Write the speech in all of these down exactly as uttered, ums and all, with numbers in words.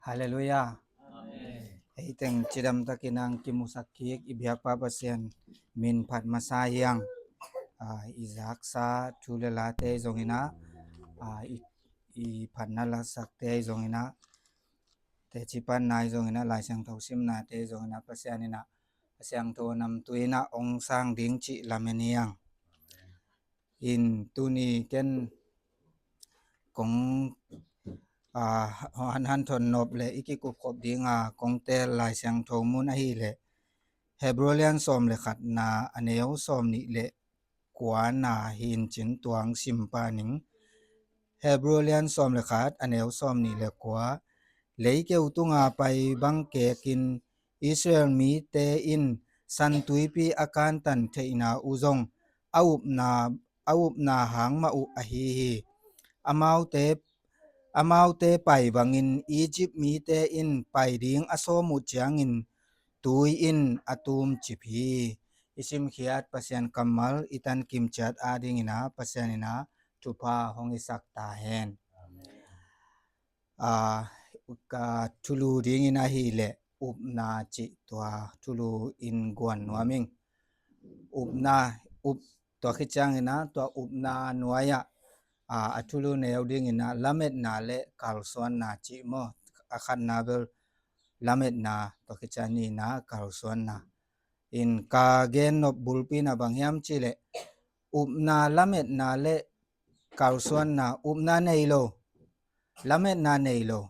Halleluiah. Hei teng cidam takin ang kimusak kik i biakpa Pasian min phat masa hiang. I zaksa thu le late zongin ah, i phatna lasakte zongin ah, teci panna zongin ah, Lai Siangtho simnate zongin ah, Pasian in ah a siangtho namtui in ah ong sang ding cih lamen hiang. In tuni ken kong hanhan thon nop le i kikupkhop dinga kong teel Lai Siangtho mun ahileh Hebrew lian sawm le khatna a neu sawm nih le kuana hi in cin tuang simpa ning. Hebrew lian sawm le khat a neu sawm nih le kua. Leikeu tunga pai bang kekin Israel mite in Santuipi a kantan theihna uh zong a upna, a upna hang mah uh ahi hi. Amaute, amaute pai bangin Egypt mite in pai ding a sawm uh ciangin tui in a tumcip hi. I simkhiat Pasian kammal i tan kimciat a dingin ah Pasian in ah thupha hong hisak ta hen. Amen. Ka thulu dingin ahileh upna cih tua thulu in guan nuam ing. Upna, up, tua khit ciangin ah tua upna nuai-ah a thulu neu dingin ah lametna le kalsuanna cih maw? A khatna bel lametna, tua khit ciang nihna kalsuanna. In ka gen nop bulpi in ah bang hiam cihleh upna, lametna le kalsuanna, upna nei lo, lametna nei lo.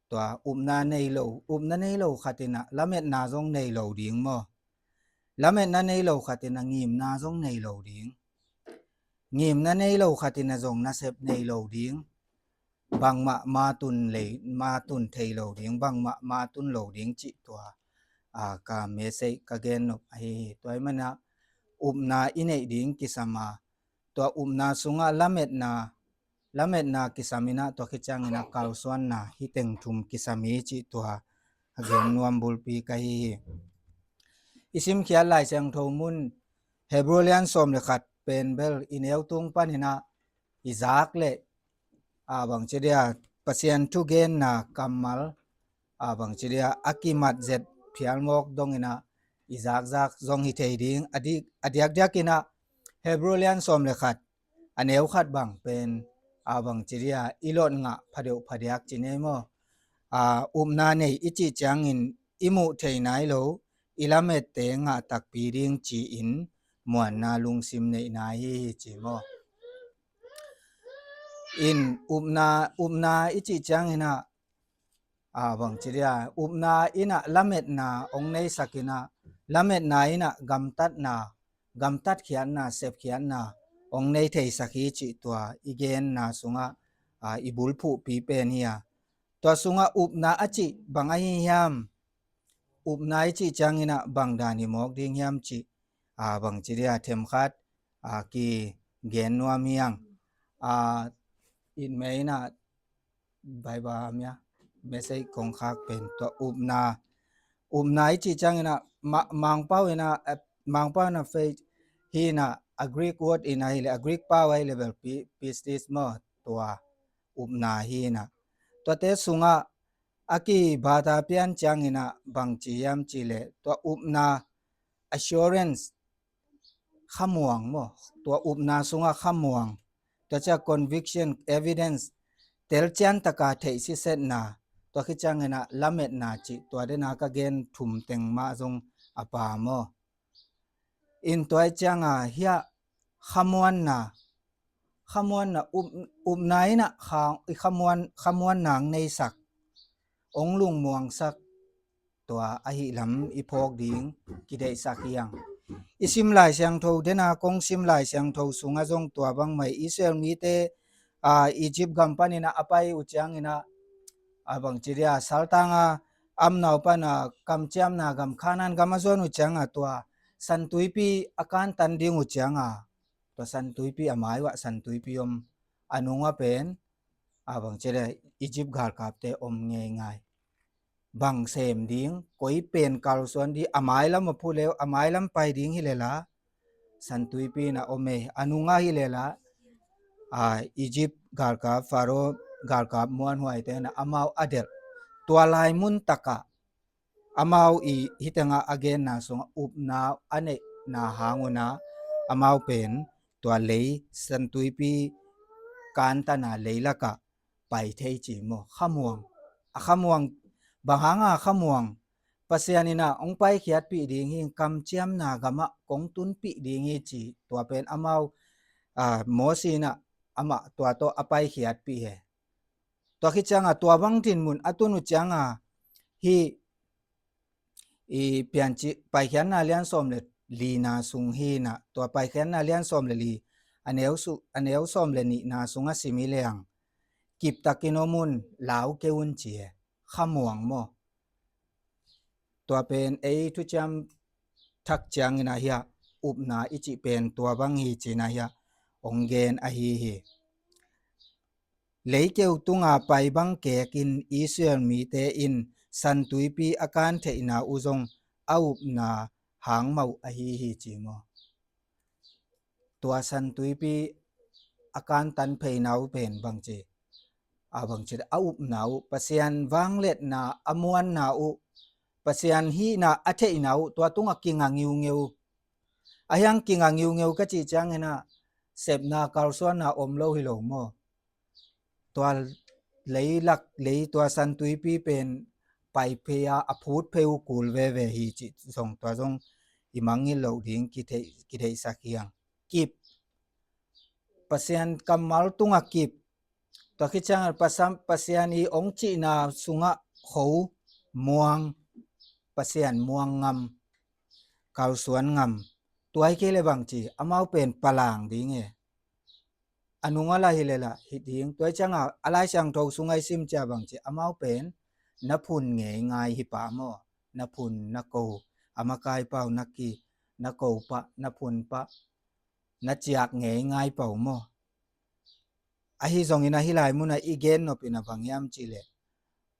Tua upna nei lo, upna nei lo khat in ah lametna zong nei lo ding maw? Lametna nei lo khat in ah ngimna zong nei lo ding. Ngimna nei lo khat in ah zong nasep nei lo ding. Bangmah matun lei, matun thei lo ding, bangmah matun lo ding cih tua ka message, ka gen nop ahi hi. Tua ahih manin ah upna i neih ding kisam a, tua upna sungah lametna, lametna kisam in ah tua khit ciangin ah kalsuanna, hih teng thum kisam hi cih tua a gen nuam bulpi ka hi hi. I simkhiat Lai Siangtho mun Hebrew lian sawm le khat pen bel i neu tung panin ah i zak leh a bangci dia Pasian thugenna kammal a bangci dia a kimat zet phial mawk dongin ah i zakzak zong hi thei ding. A diakdiakin ah Hebrew lian sawm le khat a neu khat bang pen a bangci dia i lot ngah phadeuh phadiak ci nei maw? Upna nei i cih ciangin i muh thei nai lo, i lamette ngah takpi ding ci-in muanna lungsim neihna hi hi ci maw? In upna, upna i cih ciangin ah a bangci dia upna in ah lametna ong neisak in ah, lametna in ah gamtatna, gamtatkhiatna, sepkhiatna ong nei theisak hi cih tua i genna sungah i bulphuhpi pen hi a. Tua sungah upna a cih bang ahi hiam? Upna i cih ciangin ah bang dan hi mawk ding hiam cih a bangci dia themkhat a kigen nuam hiang. A, in me in ah Bible a mia message kong khak pen tua upna, upna i cih ciangin ah Mangpau in ah, Mangpau in ah faith hi in ah, a Greek word in ahileh, a Greek pau ahileh bel pistis maw? Tua upna hi in ah, tuate sungah a kibata pian ciangin ah bangci hiam cihleh tua upna, assurance, khamuang maw? Tua upna sungah khamuang, tua ciah conviction, evidence, telcian taka theihsisetna, tua khit ciangin ah lametna cih tua dena ka gen thum teng mah zong a pha maw? In tua i cianga hiah khamuanna, khamuanna, up, upna in ah kha, i khamuan, khamuanna ong neisak, ong lungmuangsak, tua ahih lam i phawk ding kideihsak hiang. I sim Lai Siangtho dena kong sim Lai Siangtho sungah zong tua bangmah Israel mite a, Egypt gam panin ah a pai uh ciangin ah a bangci dia saltanga amnau pana kamciamna gam Khanaan gam a zuan uh cianga tua Santuipi a kantan ding uh cianga, tua Santuipi a mai uah Santuipi om, a nungah pen a bangci dia Egypt galkapte om ngeingai. Bang sem ding, koi pen kalsuan ding, a mailam a phu leu, a mailam pai ding hi lela, Santuipi in ah om ei, a nungah hi lela, a, Egypt galkap, Pharaoh galkap muanhuaite in ah amau a delh. tua lai mun takah amau i hih tengah a genna sungah upna a neihna hang unah amau pen tua lei santuipi kantana leilakah pai thei ci maw? Khamuang. A khamuang, bang hanga khamuang? Pasian inah hong paikhiatpih ding hi, kamciamna gamah kong tunpih ding hi ci. Tua pen amau, a, Mosi inah amah tua tawh a paikhiatpih hi. Tua khit cianga tua bang dinmun a tun uh cianga hih i Piancil Paikhiatna lian sawm le lina sung hi inah, tua Paikhiatna lian sawm le li a neu su-, a neu sawm le nihna sungah sim hi leng, kiptakin om un, lau kei un ci e. Khamuang maw? Tua pen ei thuciam thak ciangin ahi a, upna i cih pen tua bang hi ci-in ahi a, hong gen ahi hi. Leikeu tunga pai bang kekin Israel mite in santuipi a kan theihna uh zong a upna hang mah uh ahi hi ci maw? Tua santuipi a kantan pheina uh pen bangci, a bangci a upna uh, Pasian vangliatna a muanna uh, Pasian hihna a theihna uh, tua tungah kinga ngiungeu. A hiang kinga ngiungeu ka cih ciangin ah sepna kalsuanna om lo hi lo maw? Tua leilak lei tua santuipi pen pai phei a, a phut phei uh kul veve hi cih zong, tua zong i mangngilh loh ding kitheih, kitheihsak hi hang. Kip. Pasian kammal tungah kip. Tua khit ciangin Pasian, Pasian i hong cihna sungah kho, muang, Pasian muang ngam, kalsuan ngam. Tua hi kei le bangci, amau pen palang ding e. A nung a la hi le lah hi ding. Tua hi cianga a Lai Siangtho sungah i sim cia bangci, amau pen na phun ngeingai hi pah maw? Na phun, na ko, a makai pau, na ki, na ko pah, na phun pah, na ciak ngeingai pau maw? Ahi zongin ahi lai munah i gen nop in a bang hiam cih leh,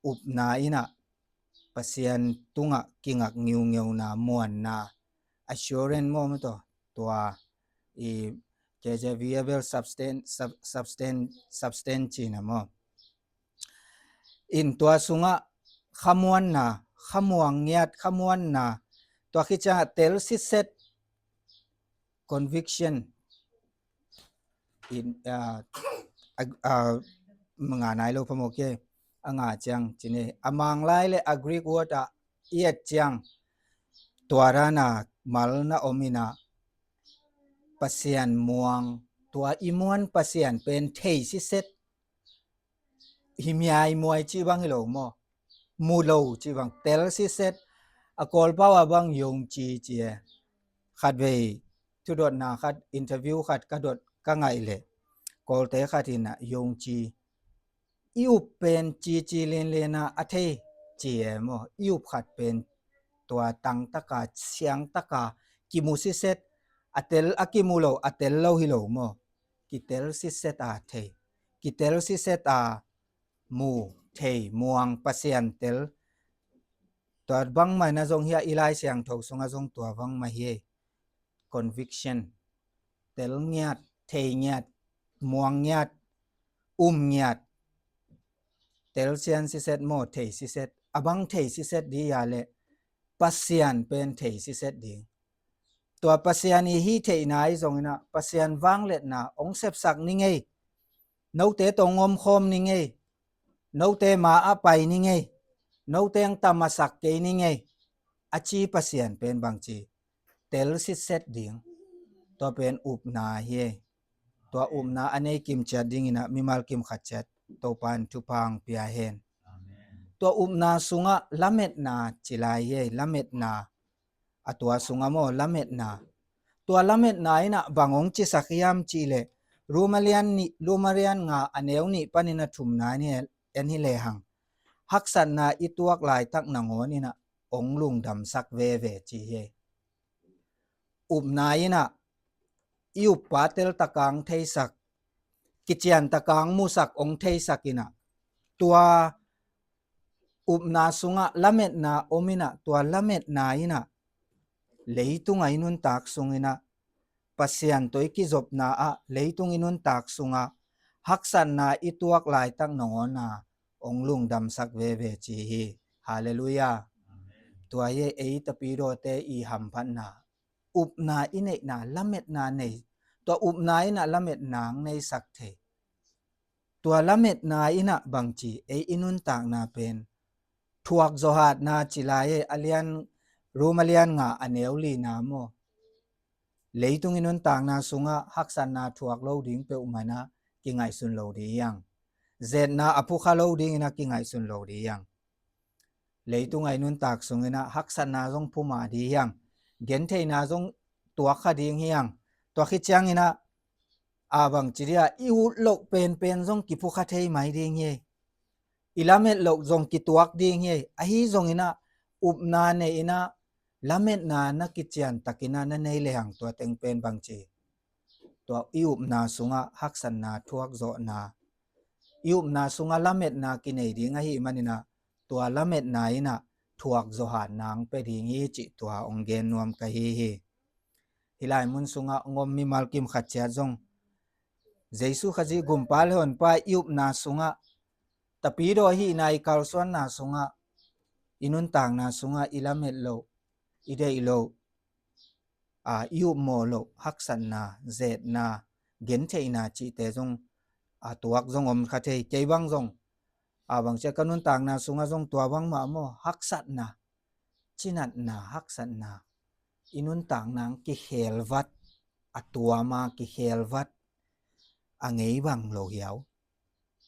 upna in ah Pasian tungah kingak ngiungeuna, muanna, assurance maw, maw tawh, tua i K J V a bel substan-, sub-, substan-, substance cihna maw. In tua sungah khamuanna, khamuang ngiat, khamuanna, tua khit ciangah tel siset, conviction. In, ah, ah, ah, nga nai lo phamawh kei, a nga ciang cine, a Manglai le a Greek word ah i et ciang, tua dana mal na om in ah, Pasian muang, tua i muan Pasian pen thei siset, hi miaimuai cih bang hi lo maw? Mu lo cih bang, tel siset. A Kawlpau a bang yongci ci e. Khatvei thudotna khat, interview khat ka dot ka ngaih leh, Kawlte khat in ah yongci, i up pen cici linlin a a thei ci e maw? I up khat pen tua tangtaka, siangtaka kimu siset. A tel a kimu lo, a tel lo hi lo maw? Kitel siset a thei, kitel siset a mu, thei, muang, Pasian tel. Tua bangmah in ah zong hi a, i Lai Siangtho sungah zong tua bangmah hi. Conviction. Tel ngiat, thei ngiat, muang ngiat, um ngiat. Tel sian siset maw, thei siset. A bang thei siset ding a leh, Pasian pen thei siset ding. Tua Pasian i hih theihna i zongin ah, Pasian vangliatna hong sepsak ni ngei. Note tawh hong omkhawm ni ngei. Note ma ah pai ni ngei. Note hong tamasak kei ni ngei, a ci Pasian pen bangci, tel siset ding. Tua pen upna hi e. Tua upna a nei kim ciat dingin ah mimal kim khat ciat Topa in thupha hong pia hen. Tua upna sungah lametna ci lai hi e, lametna. A tua sungah maw, lametna. Tua lametna in ah bang hong cisak hiam cih leh, Roma lian nih, Roma lian nga a neu nih panin a thumna ni en hi lehang, haksatna i tuak laitak nangawn in ah hong lungdamsak veve ci hi. Upna in ah i uppa tel taka hong theisak, kician taka hong musak, hong theisak in ah, tua upna sungah lametna om in ah, tua lametna in ah leitung a i nuntak sungin ah, Pasian tawh i kizopna ah leitung i nuntak sungah haksatna i tuak laitak nangawn a hong lungdamsak veve ci hi. Halleluiah. Tua hi ei tapidawte i hamphatna, upna i neihna, lametna nei, tua upna in ah lametna hong neisak thei. Tua lametna in ah bangci, ei i nuntakna pen thuak zawhatna ci lai ei, a lian, Rom a lian nga a neu lina maw. Leitung i nuntakna sungah haksatna thuak lo ding peuhmah in ah kingaihsun lo ding hi hang. Zetna a phukha lo ding in ah kingaihsun lo ding hi hang. Leitung a i nuntak sung in ah haksatna zong phumah ding hi hang. Gentheihna zong tuak kha ding hi hang. Tua khit ciangin ah, a bangci dia, i ut loh penpen zong kiphukha thei mai ding hi. I lamet loh zong kituak ding hi. Ahi zongin ah, upna nei in ah, lametna na kician takin ah na nei lehang tua teng pen bangci, tua i upna sungah haksatna thuak zawhna, i upna sungah lametna kinei ding ahih manin ah, tua lametna in ah thuak zawhatna hong pia ding hi cih tua hong gen nuam ka hi hi. Hih lai mun sungah hong om mimal kim khat ciat zong, Jesu Khazih Gumpa le Honpa i upna sungah, tapidaw ahihna i kalsuanna sungah, i nuntakna sungah i lamet loh, i deih loh, a, i upmawh loh haksatna, zetna, gentheihna cihte zong a tuak zong om kha thei. Kei bang zong, a, bangci a ka nuntakna sungah zong tua bangmah maw, haksatna, cinatna, haksatna, i nuntakna hong kikhelvat, a tuama kikhelvat a ngei bang lo hiau.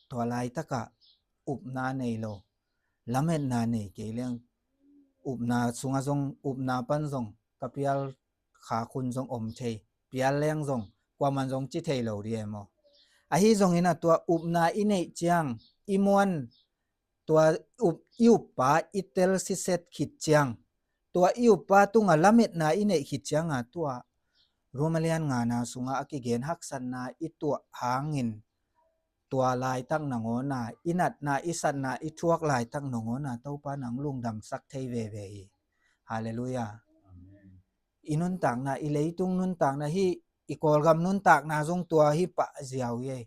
Tua laitakah upna nei lo, lametna nei kei leng, upna sungah zong, upna pan zong ka pial khak hun zong om thei. Pial leng zong kuaman zong ci thei lo ding e maw. Ahi zongin ah tua upna i neih ciang, i muan, tua up, i uppa i tel siset khit ciang, tua i uppa tungah lametna i neih khit ciangah tua Rom a lian ngana sungah a kigen haksatna i tuah hangin, tua laitak nangawna, i natna, i satna, i thuak laitak nangawna Topa nang lungdamsak thei veve hi. Halleluiah. Amen. I nuntakna, i leitung nuntakna hi, i Kawlgam nuntakna zong tua hi pah ziau hi ei.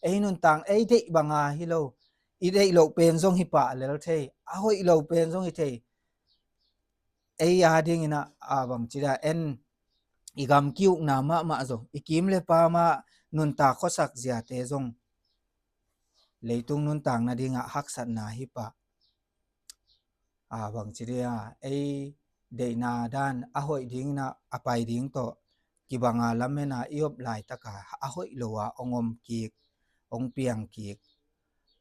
Ei nuntak, ei deih banga hi lo, i deih loh pen zong hi pah lel thei, a hoih lo pen zong hi thei. Ei a dingin ah, a bangci dia, en, i gam ki-ukna mahmah zong, i kim le pam ah nuntak khuasak ziate zong, leitung nuntakna dingah haksatna hi pah. A bangci dia, ei deihna dan a hoih dingin ah a pai ding tawh kibanga lamena i op laitaka a hoih lo a hong om kik, hong piang kik.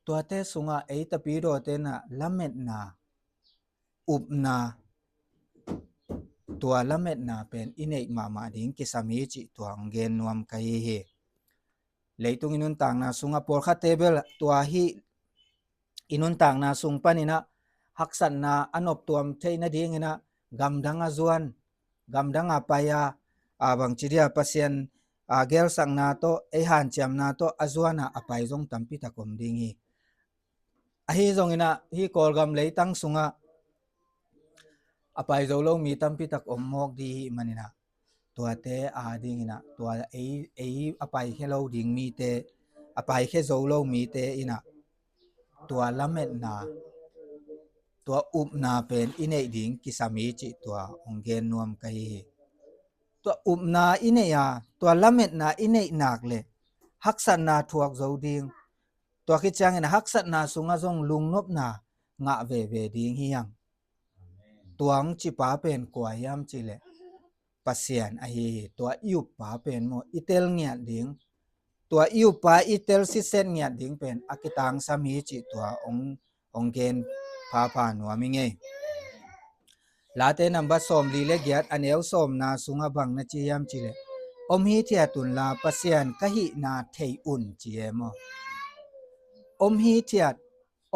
Tuate sungah ei tapidawte in ah lametna, upna, tua lametna pen i neih mahmah ding kisam hi cih tua hong gen nuam ka hi hi. Leitung i nuntakna sungah pawlkhatte bel tua hih i nuntakna sung panin ah haksatna a noptuam theih nadingin ah gamdang a zuan, gamdang a pai a, a bangci dia, Pasian a gelsakna tawh, ei hanciamna tawh a zuan a a pai zong tampi tak om ding hi. Ahi zongin ah hih Kawlgam leitang sungah a pai zo lo mi tampi tak om mawk ding hi manin ah, tuate a dingin ah, tua ei, ei a paikhia lo ding mite, a paikhia zo lo mite in ah tua lametna, tua upna pen i neih ding kisam hi cih tua hong gen nuam ka hi hi. Tua upna i neih a, tua lametna i neih nak leh haksatna thuak zo ding. Tua khit ciangin haksatna sungah zong lungnopna ngah veve ding hi hang. Tua hong cipa pen kua hiam cih leh Pasian ahi hi. Tua i uppa pen maw, i tel ngiat ding, tua i uppa i tel siset ngiat ding pen a kitangsam hi cih tua hong, hong gen phapha nuam hi ngei. Late nambat sawmli le giat, a neu sawmna sungah bang na ci hiam cih leh, om hithiat unla Pasian ka hihna thei un, ci e maw. Om hithiat,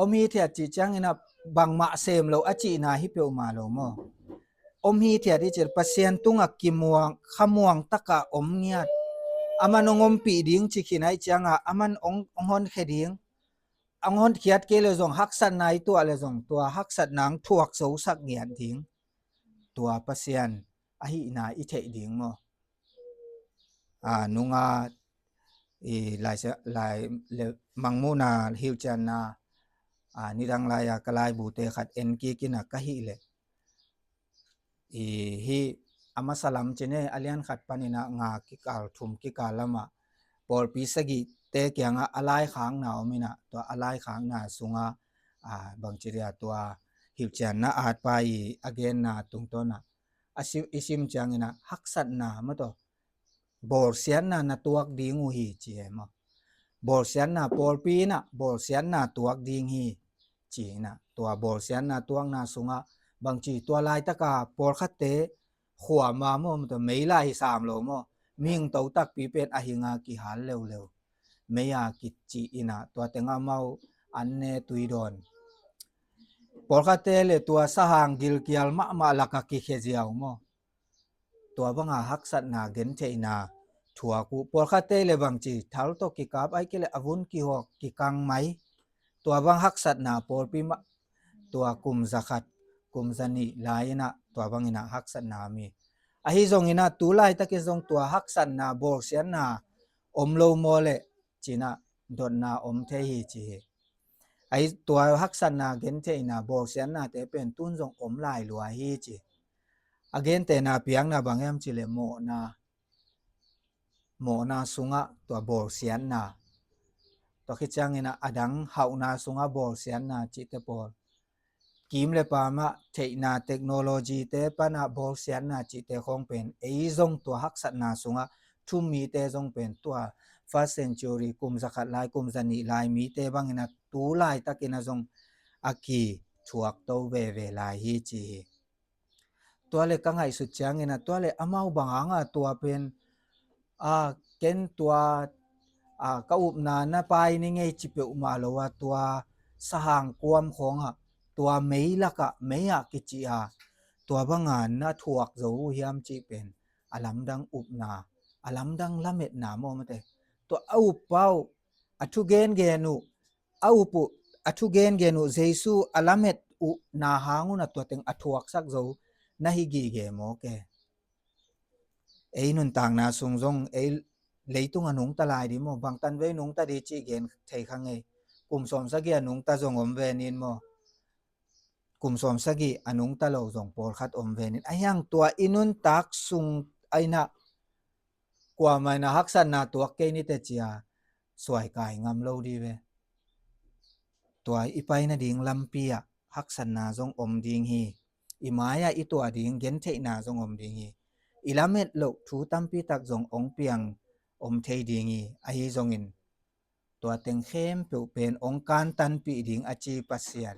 om hithiat cih ciangin ah bangmah sem lo a cihna hi peuhmah lo maw. Om hithiat i cih leh Pasian tungah kimuang, khamuang taka om ngiat. Aman hong ompih ding ci khin ahih ciangah aman hong, hong honkhia ding. Hong honkhiat kei leh zong, haksatna i tuah leh zong, tua haksatna hong thuak zosak ngiat ding. Tua Pasian ahihna i theih ding maw. A, nunga, i, lai, lai, le, Mangmuhna hilhcianna a, nidang lai-a ka laibute khat en kik in a ka hih leh, i, hih a masa lam ci ni e, a lian khat panin a nga kikal, thum kikal lamah pawlpi sagihte kiangah a laikhakna om in a, tua a laikhakna sungah, a, bangci dia, tua hilhcianna atpa i a genna tungtawn a, a sim, i sim ciangin a haksatna maw, tua bawlsiatna na tuak ding uh hi ci e maw. Bawlsiatna, pawlpi in a bawlsiatna tuak ding hi ci in a, tua bawlsiatna tuakna sungah bangci, tua laitaka pawlkhatte khuam a maw, tua mei lah hi sam lo maw, mihing to takpi pen a hing a kihal leuleu, mei a kicih in a, tua teng amau an ne, tui dawn. Pawlkhatte le tua sahang gilkial mahmah laka kikhia ziau maw. Tua banga haksatna gentheihna thuak uh. Pawlkhatte le bangci, thal tawh kikap, ahih kei leh a vun kihawk, kikang mai. Tua bang haksatna pawlpi mah, tua kum zakhat, kum zanih lai in a, tua bangin a haksatna om hi. Ahi zongin a, tu laitakin zong tua haksatna, bawlsiatna om lo maw leh ci in a, dotna om thei hi ci hi. Ahi, tua haksatna gentheihna, bawlsiatnate pen tun zong om lai lua hi ci. A gentehna, piakna bang hiam cih leh mawhna, mawhna sungah tua bawlsiatna, tua khit ciangin a, a dang hauhna sungah bawlsiatna cihte pawl, kim le pam ah theihna, technology-te pan a bawlsiatna cihte khawng pen, ei zong tua haksatna sungah thu um mite zong pen tua first century, kum zakhat lai, kum zanih lai mite bangin a, tu laitakin a zong a kithuakto veve lai hi ci hi. Tua le ka ngaihsut ciangin a, tua le amau bang hang a tua pen, a, ken tua, a, ka upna na pai ni ngei ci peuhmah lo a, tua sahang kuam khawng ah, tua mei lakah, mei ah kicih a, tua banga na thuak zo uh hiam cih pen a lamdang upna, a lamdang lametna maw, mate. Tua a up pa uh, a thu gengen uh, a up uh, a thu gengen uh, Jesu a lamet uhna hang un a tua teng a thuaksak zo na hi gige maw ke. Ei nuntakna sung zong, ei leitung a nungta lai di maw, bangtan vei nungta di cih gen thei kha ngei. Kum sawmsagih a nungta zong om ve nin maw. Kum sawmsagih a nungta lo zong pawlkhat om ve nin. Ahi hang tua i nuntak sung a in a, kuamah in a haksatna tuak kei ni teh ci a suai kai ngam lo di ve. Tua i pai nading lampi ah haksatna zong om ding hi. I mai-ah i tuah ding gentheihna zong om ding hi. I lamet loh thu tampi tak zong ong piang om thei ding hi. Ahi zongin tua teng khempeuh pen ong kantanpih ding a ci Pasian,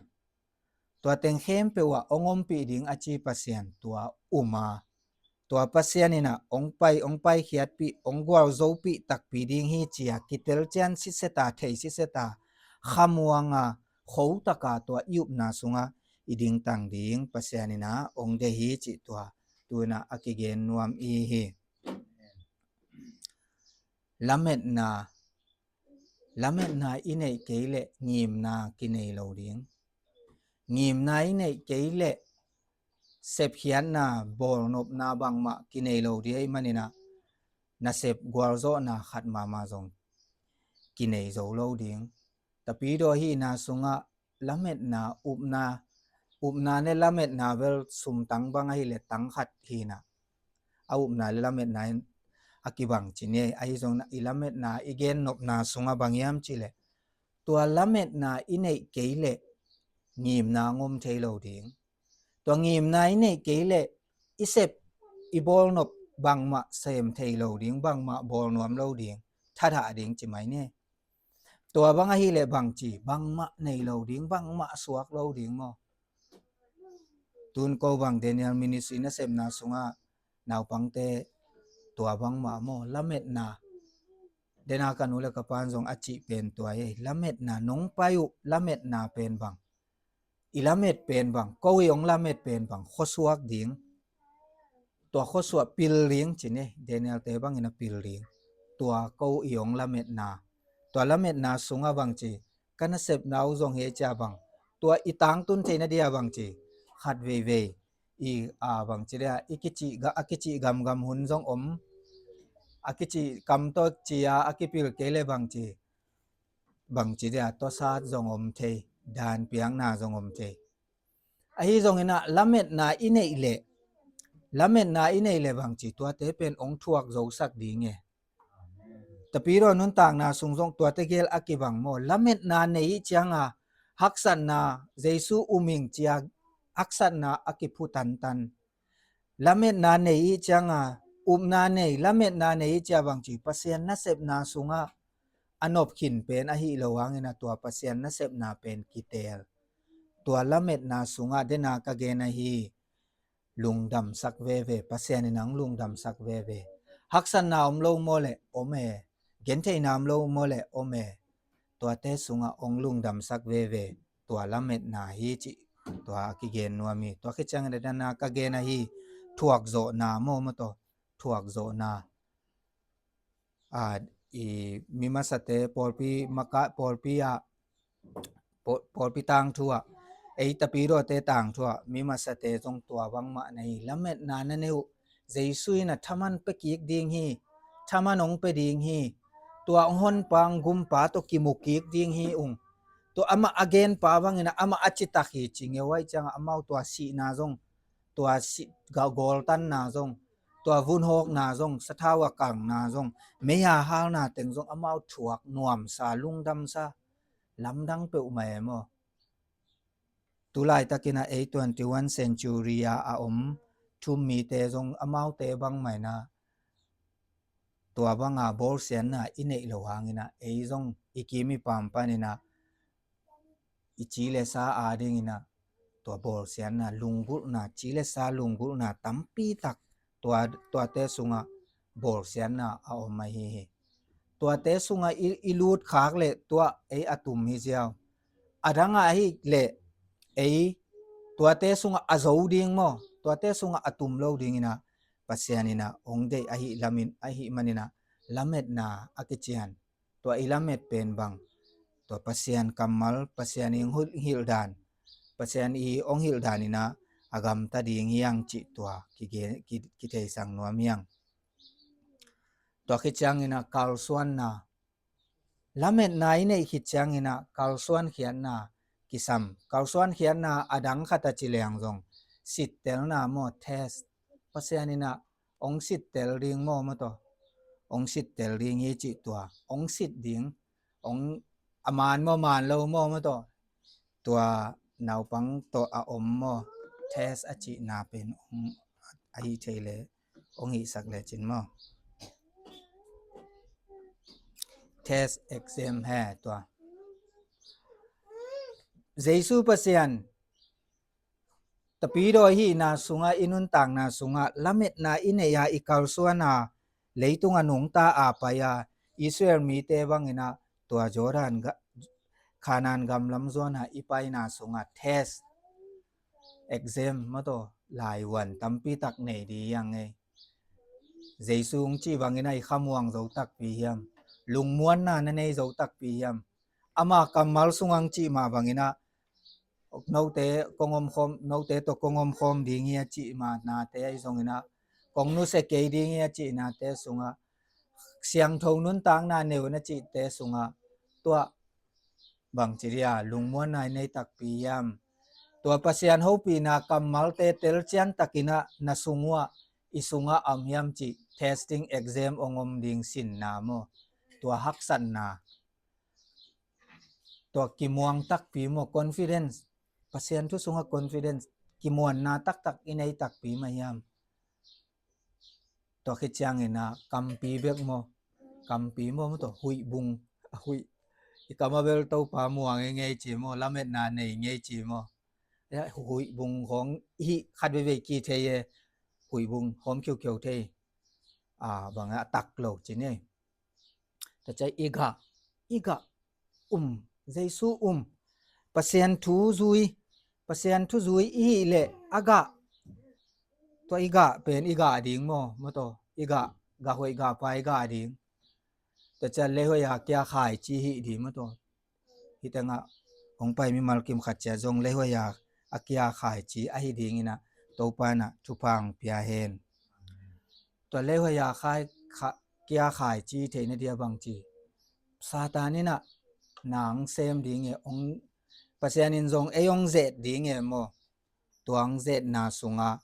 tua teng khempeuh ah ong ompih ding a ci Pasian tua um a, tua Pasian in a ong pai, ong paikhiatpih, ong gualzopih takpi ding hi ci a kitelcian siseta, thei siseta, khamuang a, khotaka tua i upna sungah i dingtang ding Pasian in a ong deih hi cih tua tu-in a a kigen nuam i hi. Lametna, lametna i neih kei leh ngimna kinei lo ding. Ngimna i neih kei leh sepkhiatna, bawlnopna bangmah kinei lo ding ahih manin a, nasep gualzawhna khat mahmah zong kinei zo lo ding. Tapidaw hihna sungah lametna, upna, upna le lametna bel sumtang bang ahih leh tang khat hi in a, a upna le lametna in a kibang ci ni. Ahi zongin a, i lametna, i gennopna sungah bang hiam cih leh, tua lametna i neih kei leh ngimna ong om thei lo ding. Tua ngimna i neih kei leh i sep, i bawlnop bangmah sem thei lo ding, bangmah bawl nuam lo ding, thadah ding ci mai ni. Tua bang ahih leh bang ci, bangmah nei lo ding, bangmah suak lo ding maw. Tun ko bang Daniel Ministry nasepna sungah naupangte tua bangmah maw, lametna. Dena ka nu le ka pan zong a cih pen tua hi, lametna, nong pai uh lametna pen bang, i lamet pen bang, ko i ong lamet pen bang, khuasuak ding. Tua khuasuak pil ding ci ni, Daniel te bangin a pil ding. Tua ko i ong lametna, tua lametna sungah bang ci, ka nasepna uh zong hi ci a bang, tua i tangtun theihna dia bang ci, khat veivei i, a, bang ci dia, i kicih ga, a kicih gamgam hun zong om. A kicih kam tawh ci a, a kipil kei leh bang ci, bang ci dia, tuasat zong om thei. dan piakna zong om thei. Ahi zongin ah lametna i neih leh, lametna i neih leh bangci tuate pen ong thuak zosak ding e. Tapidaw nuntakna sung zong tuate gel a kibang maw, lametna nei i cianga haksatna, Jesu um ing cia haksatna a kiphu tantan. Lametna nei i cianga upna nei, lametna nei i cia bangci Pasian nasepna sungah a nop khin pen ahi lo hangin ah tua Pasian nasepna pen kitel. Tua lametna sungah dena ka gen ahi, lungdamsak veve, Pasian in ang lungdamsak veve. Haksatna om lo maw leh om e, gentheihna om lo maw leh om e, tuate sungah ong lungdamsak veve, tua lametna hi cih tua a kigen nuam hi. Tua khit ciangin ah dena ka gen ahi, thuakzawhna maw, maw tawh, thuakzawhna. A, i mi masate pawlpi maka, pawlpi ah, paw-, pawlpi tangthu ah, ei tapidawte tangthu ah mi masate zong tua bangmah na hi. Lametna na nei uh, Jesu in ah thaman pia kik ding hi, thaman ong pia ding hi. Tua ong honpa ong gumpa tawh kimu kik ding hi ung. Tua amah a genpa bangin ah amah a citak hi ci ngeu ahih ciangah amau tua sihna zong, tua si-, ga-, gawltanna zong, tua vunhawkna zong, sathau a kalna zong, mei a halna teng zong amau thuak nuamsa, lungdamsa, lamdang peuhmah e maw. Tulaitakin ah ei twenty-one century a a om thu-um mite zong amaute bangmah in ah tua banga bawlsiatna i neih lo hangin ah ei zong i kim i pam panin ah i ci le sa adingin ah tua bawlsiatna, lunggulhna, ci le sa lunggulhna tampi tak tua, tuate sungah bawlsiatna a om ahi hi. Tuate sungah i, i lut khak leh tua ei a tum hi ziau. A dangah ahi leh ei tuate sungah a zo ding maw, tuate sungah a tum lo dingin ah Pasian in ah ong deih ahi lamin, ahi manin ah lametna a kician. Tua i lamet pen bang, tua Pasian kammal, Pasian i hil-, hilhdan, Pasian i ong hilhdan in ah a gamta ding hi hang cih tua kigen, ki, kitheisak nuam hi hang. Tua khit ciangin ah kalsuanna, lametna i neih khit ciangin ah kalsuankhiatna kisam. Kalsuankhiatna a dang khat a ci leng zong sittelna maw, test. Pasian in ah ong sittel ding maw, maw tawh, ong sittel ding hi cih tua, ong sit ding, ong a man maw, man lo maw, maw tawh, tua naupang tawh a om maw, test a cihna pen ong ahi thei le, ong hihsak lecin maw. Test, exam he tua. Jesu Pasian tapidaw i hihna sungah, i nuntakna sungah lametna i neih a, i kalsuan a, leitung a nungta a pai a, Israel mite bangin ah tua Jordan ga-, Kanaan gam lam zuan a i paina sungah test, exam, maw tawh, laivuan tampi tak nei ding hi hang e. Jesu ong cih bangin ah i khamuang zo takpi hiam? Lungmuanna na nei zo takpi hiam? Ama kammal sungah ong cih mah bangin ah note kong omkhawm, note tawh kong omkhawm ding hi a cih mah nate ahi zongin ah, kong nusia kei ding hi a cih nate sungah, siangtho nuntakna nei un a cihte sungah, tua bangci dia lungmuanna i nei takpi hiam? Tua Pasian hopihna kammalte telcian takin ah na sung uh ah, i sungah a om hiam cih testing, exam ong om ding sinna maw, tua haksatna, tua kimuang takpi maw, confidence, Pasian thu sungah confidence, kimuanna taktak i nei takpi mah hiam? Tua khit ciangin ah kampi bek maw, kampi maw, maw tawh, huih bung, a huih, i kam a bel Topa muang e ngei ci maw, lametna nei ngei ci maw. Huih bung khawng i hih khat veivei kithei e, huih bung khawm khiukheu thei. A bang a tak lo ci ni. Tua ciang i gah, i gah um, Jesu um, Pasian thu zui, Pasian thu zui i hih leh a gah, tua i gah pen i gah ding maw, maw tawh, i gah, gah hoih gah pai gah ding. Tua ciang leihoih a kia khaici hih ding maw tawh. Hih tengah hong pai mimal kim khat ciat zong leihoih a, a kia khaici ahi dingin ah Topa in ah thupha hong pia hen. Tua leihoih a khai, kha-, kia khaici theihna dia bangci, Satan in ah na ong sem ding e, ong Pasian in zong ei hong ze-et ding e maw? Tua hong ze-etna sungah,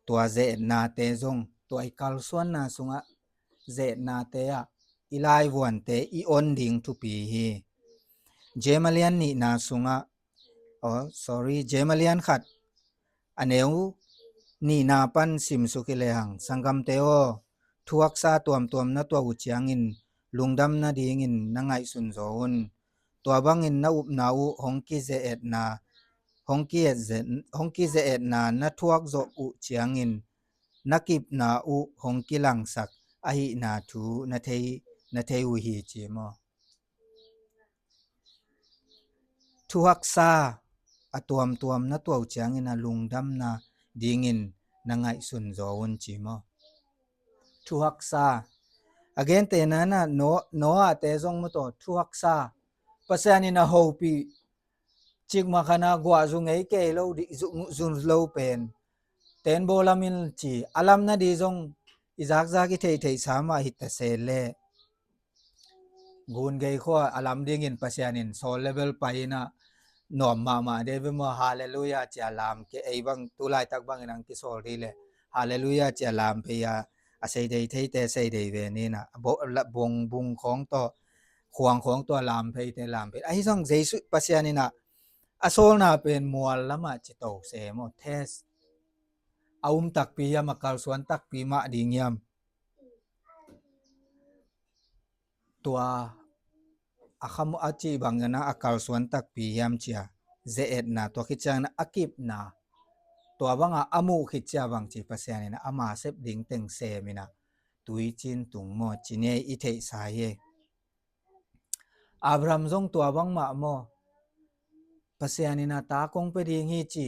tua ze-etnate zong, tua i kalsuanna sungah ze-etnate ah i laivuante i on ding thupi hi. James a lian nihna sungah, oh, sorry, James a lian khat, a neu nihna pan simsuk hi lehang, sanggamte aw, thuaksa tuamtuam na tuah uh ciangin lungdam nadingin na ngaihsun zaw un. Tua bangin na upna uh hong kize-etna, hong kize-, hong kize-etna na thuak zawh uh ciangin na kipna uh hong kilangsak ahihna thu na thei, na thei uh hi, ci maw? Thuaksa a tuamtuam na tuah uh ciangin a lungdam nadingin na ngaihsun zaw un, ci maw? Thuaksa. A gentehna in ah No-, Noah-te zong maw, tua thuaksa. Pasian in a hopih cikmah khat in ah guah zu ngei kei lo, dih zu, zu lo pen, ten bawl lam in ci, a lam nading zong i zakzak i theihtheihsa mah hi ta se leh, Gun gei khua a lam dingin Pasian in sawl le bel pai in ah, nuam mahmah dei ve maw, halleluiah ci a lam kei, ei bang tu laitak bangin hong kisawl ding leh, halleluiah ci a lam phei a, a sei dei theite sei dei ve ni in ah, a bo-, la-, bong bung khawng tawh, khuang khawng tawh a lam pheite lam phei. Ahi zong Jesu Pasian in ah a sawlna pen mual lamah ci to se maw, test. A um takpi hiam, a kalsuan takpi mah ding hiam? Tua a kham a cih bangin ah a kalsuan takpi hiam ci a ze-etna, tua khit ciangin a kipna, tua bangah a muh khit ciang bang ci, Pasian in ah ama sep ding teng sem in ah tui cin tung maw, ci ni ei, i theihsa hi ei. Abraham zong tua bangmah maw? Pasian in ah ta kong pia ding hi ci,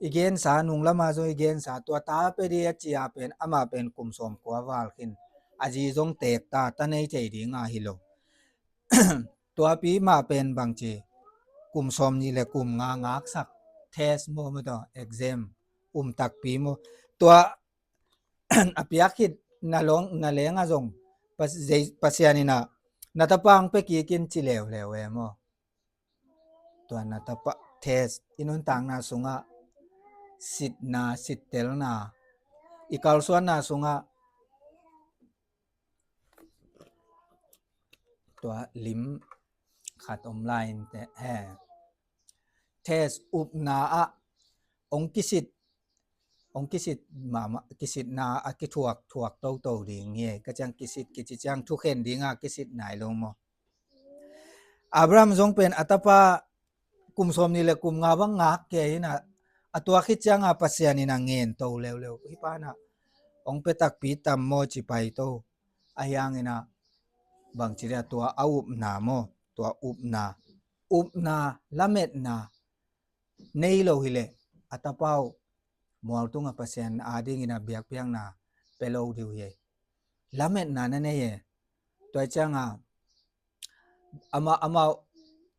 i gensa, nung lamah zong i gensa, tua ta pia ding a ci a pen, amah pen kum sawmkua val khin, a zi zong teek ta, ta nei thei ding a hi lo. Tuapi mah pen bang ci, kum sawmnih le kum nga ngaksak, test maw, maw tawh, exam, um takpi maw. Tua a piak khit na long, na leng a zong, Pas-, Jei-, Pasian in ah na tapa hong pia kik in ci leuleu e maw? Tua na tapa, test, i nuntakna sungah sitna, sittelna, i kalsuanna sungah tua lim khat om lai in teh, he. Test, upna ah hong kisit, hong kisit mahmah, kisitna a kithuak, thuak toto ding hi. Ka ciang kisit, kici ciang thukhen ding a kisit nai lo maw? Abraham zong pen a tapa kum sawmnih le kum nga bang ngak kei in ah, a tua khit ciang a Pasian in ah ngen to leuleu. Hih pa in ah hong pia takpi tam maw ci pai to. Ahi hangin ah bang ci dia, tua a upna maw, tua upna, upna, lametna nei lo hi leh, a tapa uh mual tungah Pasian adingin ah biakpiakna pia lo ding uh hi. Lametna na nei e. Tua ciang a, amah, amah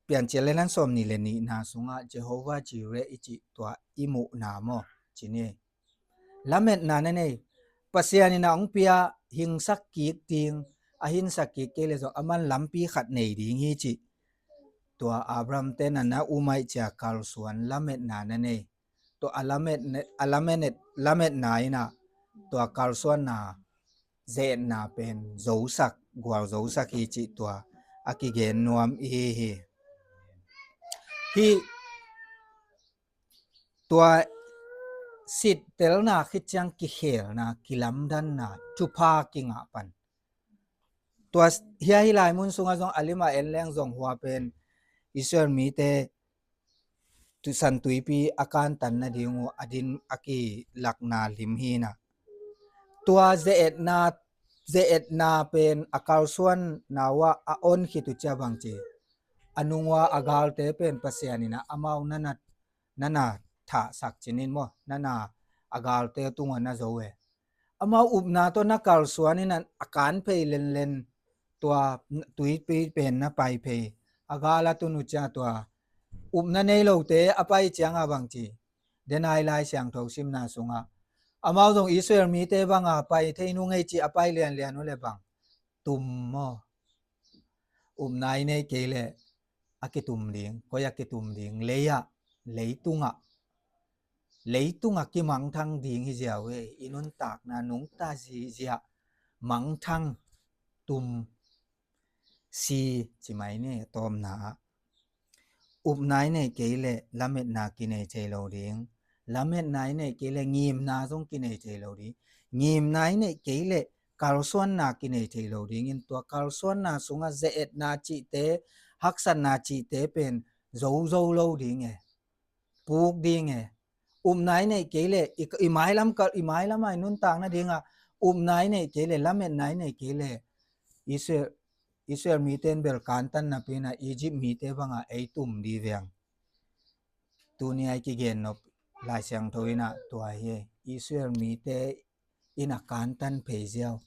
Piancil le nan sawmnih le nihna sungah Jehovah Jireh i cih tua i muhna maw, ci ni. Lametna na nei. Pasian in ah hong pia, hingsak kik ding, a hingsak kik kei leh zong aman lampi khat nei ding hi cih. Tua Abraham te na na um ahih ciang kalsuan lametna na nei. Tua a lamet, a lamet, lametna in ah tua kalsuanna, ze-etna pen zosak, gualzosak hi cih tua a kigen nuam i hi hi. Hih tua sittelna khit ciang kikhelna, kilamdanna, thupha kingah pan. Tua s-, hia hih lai mun sungah zong a limah en leng zong hua pen Israel mite tu San Tuipi a kantan nading uh a din a kilakna lim hi in ah. Tua ze-etna, ze-etna pen a kalsuanna uh ah a on khit uh ciang bang ci, a nung uh a galte pen Pasian in ah amau na na, na na thahsak ci ni maw, na na a galte tungah na zo e. Amau upna tawh na kalsuan in ah a kan phei lenlen, tua tuipi pen na pai phei. A gal a tun uh ciang tua upna nei lote a pai ciang a bang ci, denai Lai Siangtho simna sungah, amau zong Israel mite bang a pai thei nung ei ci a pai lianlian uh leh bang, tum maw? Upna i neih kei leh a kitum ding, koi a kitum ding, lei ah, leitungah, leitungah kimangthang ding hi ziau e. I nuntakna nungta zihziah mangthang tum si ci mai ni. A tawpna ah, upna i neih kei leh lametna kinei thei lo ding. Lametna i neih kei leh ngimna zong kinei thei lo ding. Ngimna i neih kei leh kalsuanna kinei thei lo ding. In tua kalsuanna sungah ze-etna cihte, haksatna cihte pen zozo lo ding e, puk ding e. Upna i neih kei leh i, i mailam kal, i mailam ah i nuntakna dingah upna i neih kei leh, lametna i neih kei leh, Israel, Israel mite in bel kantan napi in ah Egypt mite bangah ei tum di veng. Tuni a i kigen nop Lai Siangtho in ah tua hi. Israel mite in a kantan phei ziau.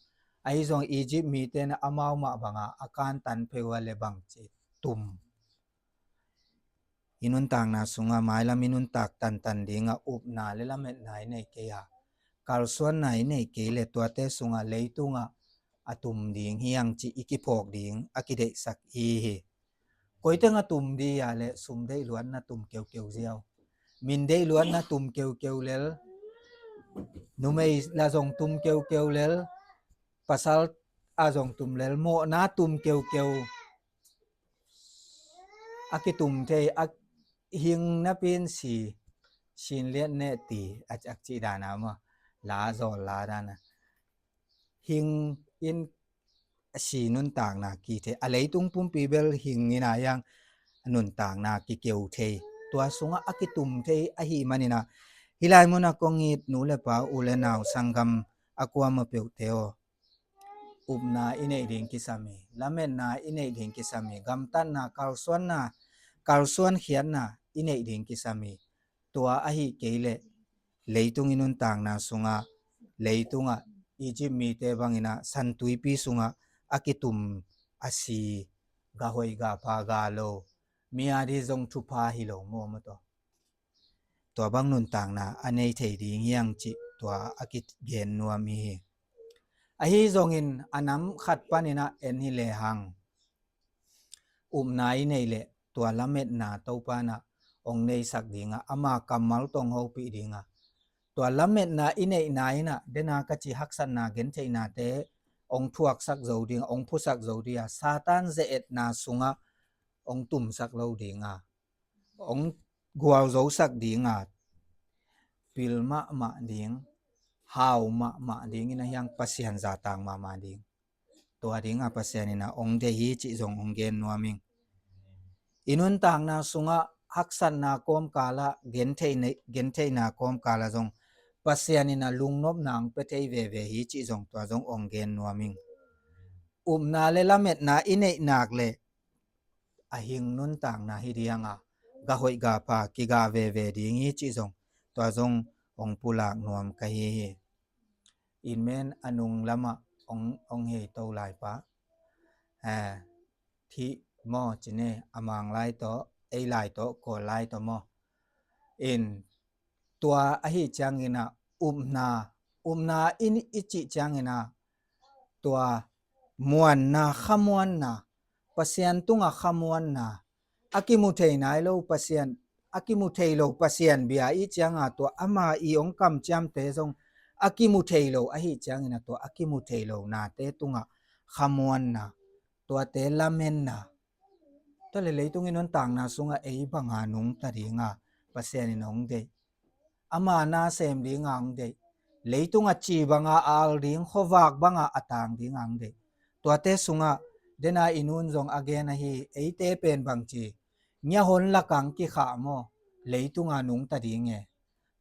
Ahi zong Egypt mite in ah amau mah bangah a kantan phei uh a leh bang ci tum. I nuntakna sungah mailam i nuntak tantan dingah upna leh lametna i neih kei a, kalsuanna i neih kei leh tuate sungah leitungah a tum ding hi hang cih i kiphawk ding a kideihsak i hi. Koi teng a tum di a leh sum deih luatna tum keukeu ziau. Min deih luatna tum keukeu lel. Numei la zong tum keukeu lel. Pasal a zong tum lel. Mawhna tum keukeu. A kitum thei, a hing napi in si, sin liat neh ti, a, a cih dan a maw. La zawl la dan a. Hing in a si nuntakna ki thei. A leitung pumpi bel hing in a hiang nuntakna kikeu thei. Tua sungah a kitum thei ahih manin ah. Hih lai munah kong it nu le pa, u le nau, sanggam a kuamah peuhte aw. Upna i neih ding kisam hi. Lametna i neih ding kisam hi. Gamtatna, kalsuanna, kalsuan khiatna i neih ding kisam hi. Tua ahih kei leh leitung i nuntakna sungah, leitungah Egypt mite bangin ah santuipi sungah a kitum a si, ga hoih ga pha ga lo, mi a di zong thupha hi lo maw, maw tawh. Tua bang nuntakna a nei thei ding hi hang cih tua a kigen nuam i hi. Ahi zongin a nam khat panin ah en hi lehang, upna i neih leh tua lametna Topa in ah hong neisak ding a, ama kammal tawh hong hopih ding a. Tua lametna i neihna in ah, den a ka ci haksatna gentheihnate hong thuaksak zo ding a, hong phusak zo ding a, Satan ze-etna sungah hong tumsak lo ding a, hong gualzosak ding a, pil mahmah ding, hau mahmah ding in a hiang, Pasian zahtak mahmah ding. Tua ding a Pasian in ah hong deih hi cih zong hong gen nuam ing. I nuntakna sungah haksatna kawmkal ah, gentheihna, gentheihna kawmkal ah zong Pasian in ah lungnopna hong pia thei veve hi cih zong tua zong hong gen nuam ing. Upna leh lametna i neih nak leh a hing nuntakna hi ding a, ga hoih ga pha kiga veve ding hi cih zong tua zong hong pulak nuam ka hi hi. In men a nung lamah hong, hong hei to lai pa. Eh, thih maw, cine, a Mang lai tawh, ei lai tawh, Kawl lai tawh maw. In tua ahih ciangin ah upna, upna in i cih ciangin ah tua muanna, khamuanna, Pasian tungah khamuanna, a kimu thei nai lo Pasian, a kimu thei lo Pasian bia i cih ciang a, tua ama i hong kamciamte zong a kimu thei lo ahih ciangin ah, tua a kimu thei lo nate tungah khamuanna, tuate lamenna. Tua leh leitung i nuntakna sungah ei bang a nungta ding a Pasian in hong deih, ama na sem ding a hong deih, leitung a ci bang a al ding, khuavak bang a a tang ding a hong deih. Tuate sungah, den a i nu'n zong a gen ahi, eite pen bang ci, ngiahon lak a hong kikhah maw, leitung a nungta ding e.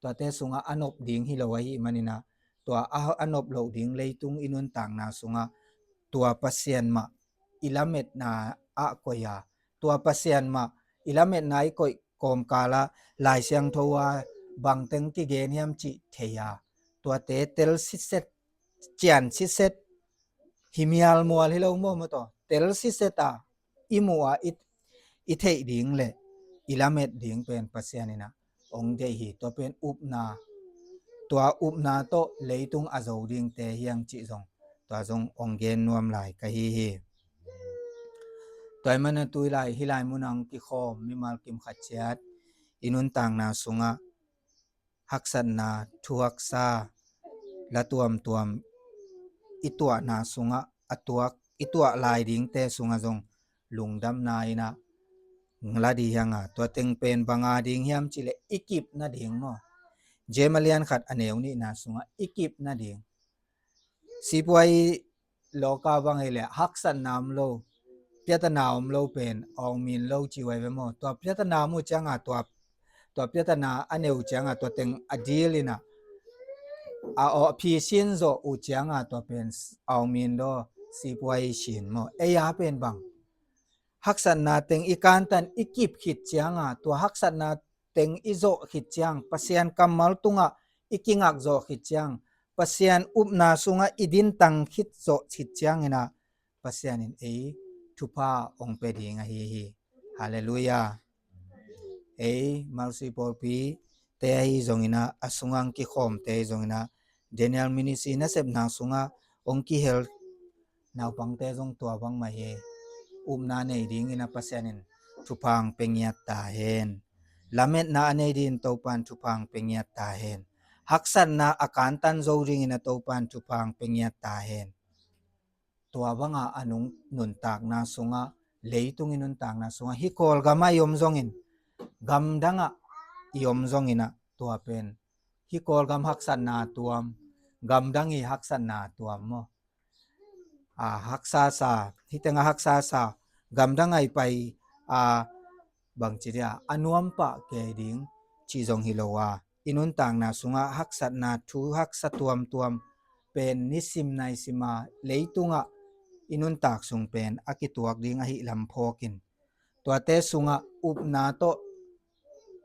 Tuate sungah a nop ding hi lo ahih manin ah, tua a, a nop loh ding leitung i nuntakna sungah tua Pasian mah i lametna ah koih a, tua Pasian mah i lametna i koih kawmkal ah Lai Siangtho a bangteng kigen hiam cih thei a, tuate tel siset, cian siset, hi mialmual hi lo maw, maw tawh, tel siset a i muh a i, i theih ding leh i lamet ding pen Pasian in ah hong deih hi. Tua pen upna, tua upna tawh leitung a zo dingte hi hang cih zong, tua zong hong gen nuam lai ka hi hi. Tua ahih manin a tu-in lai, hih lai munah hong kikhawm mimal kim khat ciat i nuntakna sungah haksatna, thuhaksa, la tuamtuam i tuahna sungah a tuak, i tuah lai dingte sungah zong lungdamna in ah la ding hi hang a, tua teng pen bang a ding hiam cih leh i kip nading maw. James a lian khat a neu nihna sungah i kip nading. Sipuai lawka bang hi leh haksatna om lo, piatana om lo pen awngmin lo ci uh ahi ve maw. Tua piatana om uh ciang a, tua, tua piatana a neu uh ciang a, tua teng a dil in ah, a aw, phisin zawh uh ciang a, tua pen awngmin lo, sipuai sin maw. Ei a pen bang, haksatna teng i kantan i kip khit ciang a, tua haksatna teng i zawh khit ciang, Pasian kammal tungah i kingak zawh khit ciang, Pasian upna sungah i dintang khit zawh khit ciangin ah, Pasian in ei thupha hong pia ding ahi hi. Halleluiah. Ei Malsui pawlpite ahi zongin ah, a sungah kikhawmte ahi zongin ah, Daniel Ministry nasepna sungah hong kihel naupangte zong tua bangmah hi. Upna nei dingin ah Pasian in thupha hong pia ngiat ta hen. Lametna a nei dingin Topa'n thupha hong pia ngiat ta hen. Haksatna a kantan zo dingin ah Topa'n thupha hong pia ngiat ta hen. Tua banga a nung, nuntakna sungah, leitung i nuntakna sungah, hih Kawlgamah i om zongin, gamdangah i om zongin ah, tua pen hih Kawlgam haksatna tuam, gamdang i haksatna tuam maw. A, haksa sa, hih tengah haksa sa, gamdang a i pai a, bangci dia a nuampah kei ding cih zong hi lo a, i nuntakna sungah haksatna thu haksa tuamtuam pen nisim naisim a, leitungah i nuntak sung pen a kituak ding ahih lam phawkin, tuate sungah upna tawh,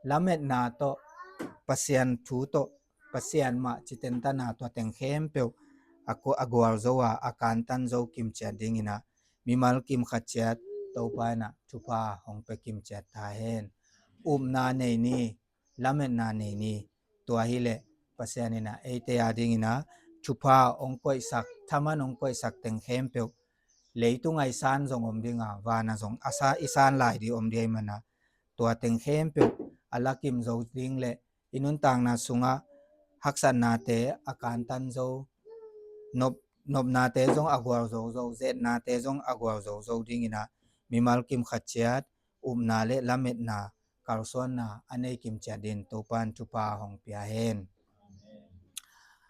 lametna tawh, Pasian thu tawh, Pasian mah citentana tua teng khempeuh a ku-, a gualzo a, a kantan zo kimciat dingin ah, mimal kim khat ciat Topa in ah thupha hong pia kimciat ta hen. Upna nei ni, lametna nei ni. Tua hi leh Pasian in ah eite a dingin ah thupha hong koihsak, thaman hong koihsak teng khempeuh, leitungah i san zong om ding a, vanah zong a sa-, i san lai ding om ding ahih manin ah, tua teng khempeuh a lakim zo ding leh i nuntakna sungah haksatnate a kantan zo, nop, nopnate zong a gualzo zo, zetnate zong a gualzo zo dingin ah, mimal kim khat ciat upna le lametna, kalsuanna a nei kimciat dingin Topa'n thupha hong pia hen.